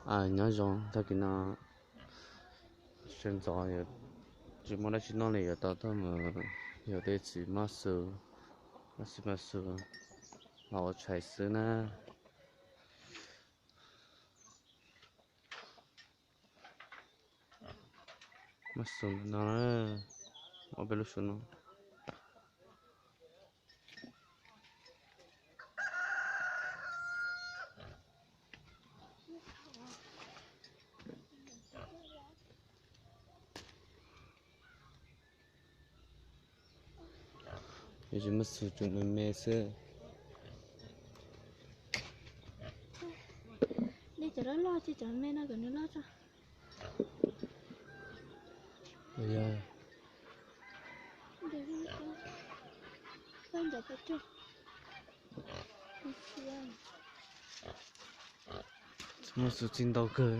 Nyob zoo, tag kis no sawv ntxov tsis muaj dab tsi noj li, yuav tau tuaj mus yug tej txiv mab xus, mab xus mab xus los ua tshais xwb na. Mab xus ntawm no, ob peb lub xus no. Yog tsis muaj xus tsuas me me xwb. Li cov loj loj ces cov me no kom nws loj tso. Yog. Muaj xus txi ntau kawg.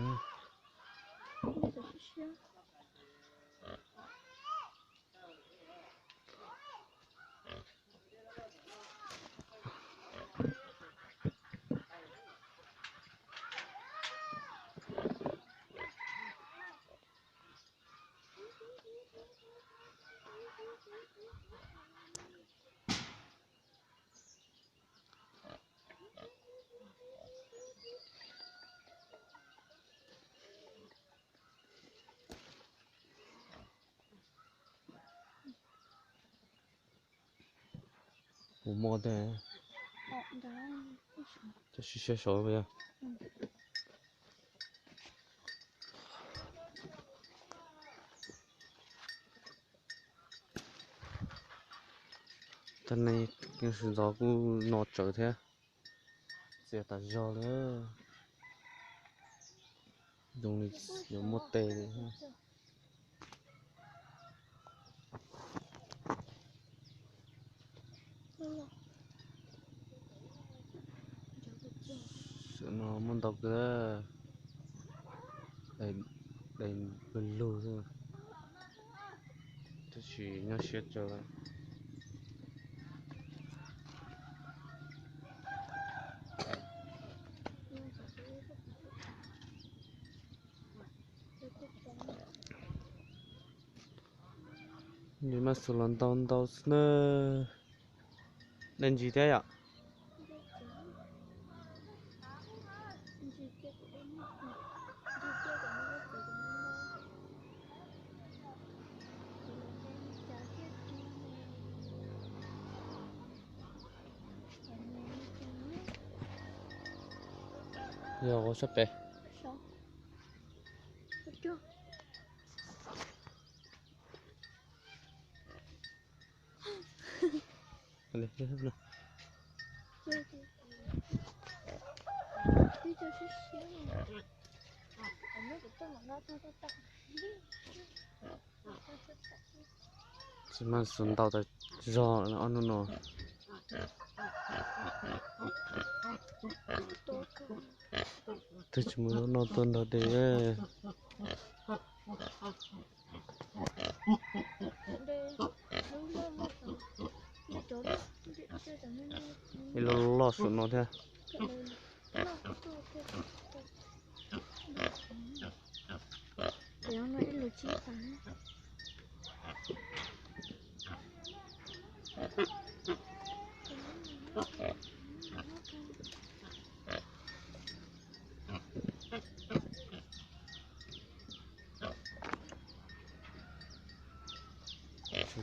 Kuv muaj tag. Cov siab siab saud yog. Tag ne, sawv ntxov kuj no tsawv thiab. Txias tas zog li. Zoo li yuav muaj tes li. Xwm no muaj ntau kawg, dais pawg lug xwb, tab sis nyob siab tsawv lawm. Nws mas xus los ntau ntau xwb na. Dais ntsis thiab yom. Yog ua sab pem. Tsis mas xus ntau tas zog ob hnub no. Twb tsis muaj zaub noj tuaj nrog de. Ib lub loj saum no thiab.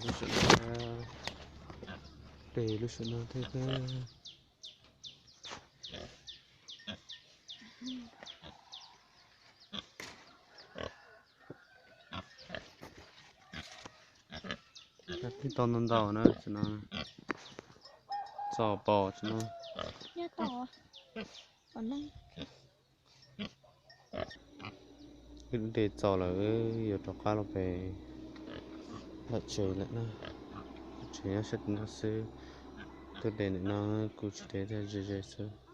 Lub sawm no, pem lub sawm no thiab. Tib tau ntau ntau na, txaus pom tsis no. Wb de txaus lawm, yuav rov qab los pem lawm tsev lawm na. Tsev nyob sab tim no xwb, tuaj de ntawm no kuj tsis de thiab, ze ze xwb.